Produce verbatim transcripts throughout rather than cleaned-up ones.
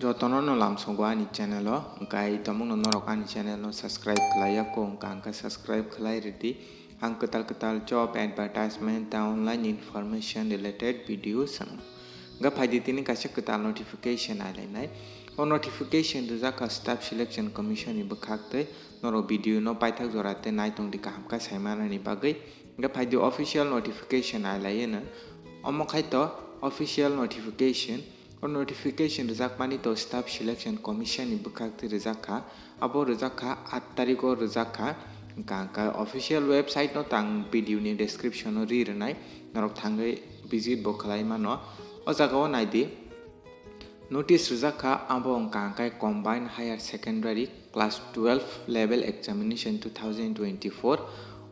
Jotono no lamsogo ani channel o, hwnkhe ai tomungno norok ani channel no subscribe khlai ya kho, hwnkha hwnkhe subscribe khlai rwdi. Ang kwtal kwtal job advertisement ta online information related video swngo. Hwnkhe phaidi tini kaisa kwtal notification ailainai. O notification rijak kha Staff Selection Commission ni bwkhak twi, norok video no paithak jora tei naitongdi kaham khe saimanani bagwi. Hwnkhe phaidi official notification ailaino. Omo khai to official notification. O notification rijakmani to Staff Selection Commission ni bwkhak twi rijak kha. Abo rijak kha, aat tarikh o rijak kha. Hwnkha hwnkhe official website no tang video ni description o ri rwnai, norok thangwi visit bo khlai mano. O jaga o naidi, notice rijak kha, abo hwnkha hwnkhe Combined Higher Secondary Class twelve Level Examination two thousand twenty-four.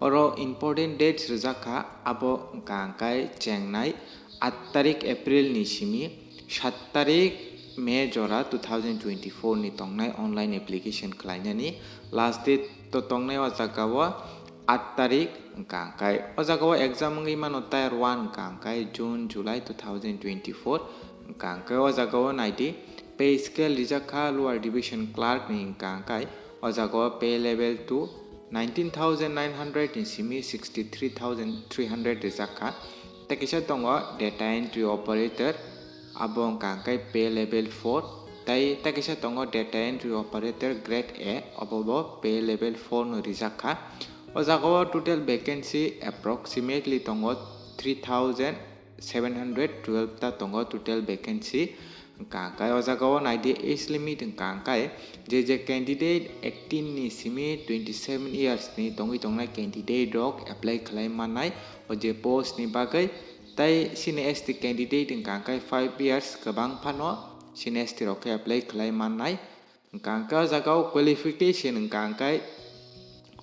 Oro important dates rijak kha, abo hwnkha hwnkhe chengnai aat tarikh April ni simi sat tarikh May jora two thousand twenty-four ni tongnai online application khlainani last date to tongnai o jaga o aat tarikh hwnkha hwnkhe o jaga o exam wngwi mano tier one hwnkha hwnkhe June July two thousand twenty-four hwnkha hwnkhe o jaga o naidi pay scale rijak kha lower division clerk ni hwnkha hwnkhe o jaga o pay level two nineteen thousand nine hundred ni simi sixty three thousand three hundred rijak kha. Tei kisa tongo data entry operator, abo hwnkha hwnkhe pay level four, tei tei kisa tongo data entry operator grade A, obo bo pay level four no rijak kha. O jaga o total vacancy approximately tongo three thousand seven hundred twelve ta tongo total vacancy. Hwnkha hwnkhe o jaga o naidi age limit hwnkha hwnkhe je je candidate eighteen ni simi twenty seven years ni tongwi tongnai candidate rok apply khlai mannai o je post ni bagwi. Tei sini S T candidate hwnkha hwnkhe five years kwbang phano sini S T rok khe apply khlai mannai. Hwnkha hwnkhe o jaga o qualification hwnkha hwnkhe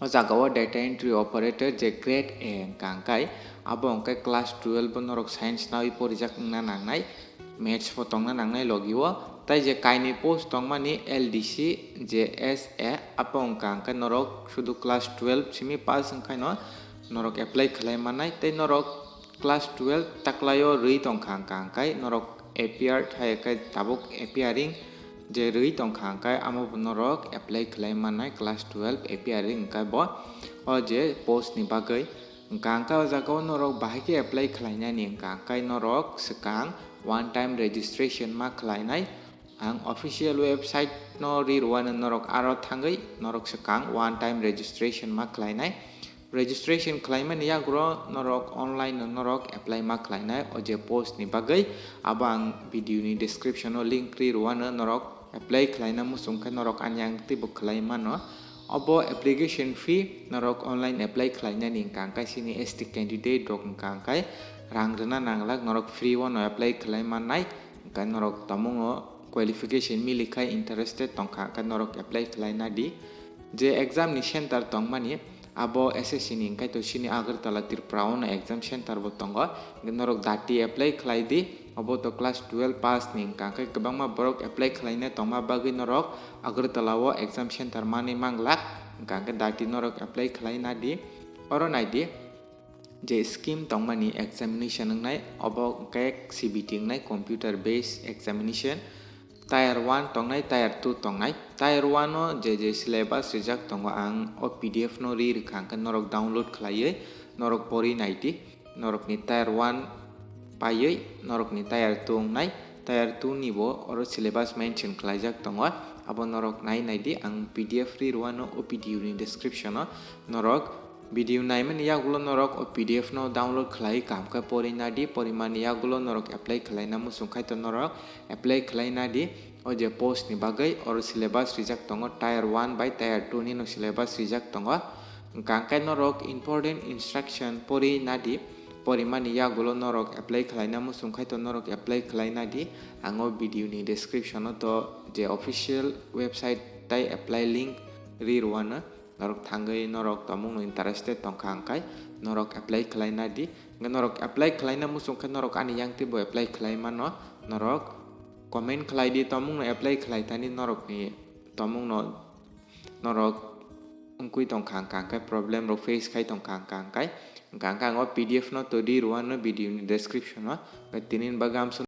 o jaga o data entry operator je grade A hwnkha hwnkhe abo hwnkhe class twelve bo norok science nawi porijak wngna nangnai, maths bo tongna nangnai logi o. Tei je kainwi post tongmani L D C je S A abo hwnkha hwnkhe norok sudu class twelve simi pass wngkhaino norok apply khlai mannai. Tei norok class twelve taklaio rwi tongkha hwnkha hwnkhe norok appeared hai khe tabuk appearing je rwi tongkha hwnkhe amo bo norok apply khlai mannai class twelve appearing hwnkhe bo o je post ni bagwi. Hwnkha hwnkhe o jaga o norok bahai khe apply khlainani hwnkha hwnkhe norok swkang one time registration ma khlainai. Ang official website no ri rwano norok aro thangwi norok swkang one time registration ma khlainai. Registration khlaimani yagulo norok online no norok apply ma khlainai o je post ni bagwi. Abo ang video ni description o link ri rwano norok apply khlaina muchung khe norok ani ang teibo khlai mano. Obo application fee norok online apply khlainani hwnkha hwnkhe sini S T candidate rok hwnkha hwnkhe rang rwna nanglak, norok free o no apply khlai mannai. Hwnkhe norok tongmung o qualification mili khai interested tongkha hwnkhe norok apply khlai nadi. Je exam ni center tongmani abo S S C ni hwnkhe to sini Agartala Tripura o no exam center bo tongo. Hwnkhe norok dati apply khlai di, obo to class twelve pass ni hwnkha hwnkhe kwbangma borok apply khlaina tongma bagwi norok Agartala o exam center manwi manglak. Hwnkha hwnkhe dati norok apply khlai nadi. Oro naidi. Je scheme tongmani examination wngnai, obo hwnkhe C B T wngnai, computer based examination. Tier one tongnai, tier two tongnai. Tier one o je je syllabus rijak tongo, ang o P D F no ri rwkha, hwnkhe norok download khlaiwi norok pori naidi. Norokni tier one paiwi norokni tier two wngnai. Tier two ni bo oro syllabus mention khlaijak tongo, abo norok nai naidi. Ang P D F ri rwano o video ni description o. Norok video naimani yagulo norok o P D F no download khlai kaham khe pori nadi, porimani yagulo norok apply khlaina muchung khai to norok apply khlai nadi. O je post ni bagwi oro syllabus rijak tongo, tier one bai tier two ni no syllabus rijak tongo. Hwnkha hwnkhe norok important instruction pori nadi, porimani yagulo norok apply khlaina muchung khai to norok apply khlai nadi. Ang o video ni description o to je official website tai apply link ri rwano. Norok thangwi norok tongmung no interested tongkha hwnkhe norok apply khlai nadi. Hwnkhe norok apply khlaina muchung khe norok ani yang teibo apply khlai mano. Norok comment khlai di, tongmung no apply khlai thani norokni tongmung no norok wngwi tongkha hwnkha hwnkhe problem rok face khai tongkha hwnkha hwnkhe. Hwnkha hwnkhe ang o P D F no to ri rwano video ni description o. Tini ni bagwi amsuk.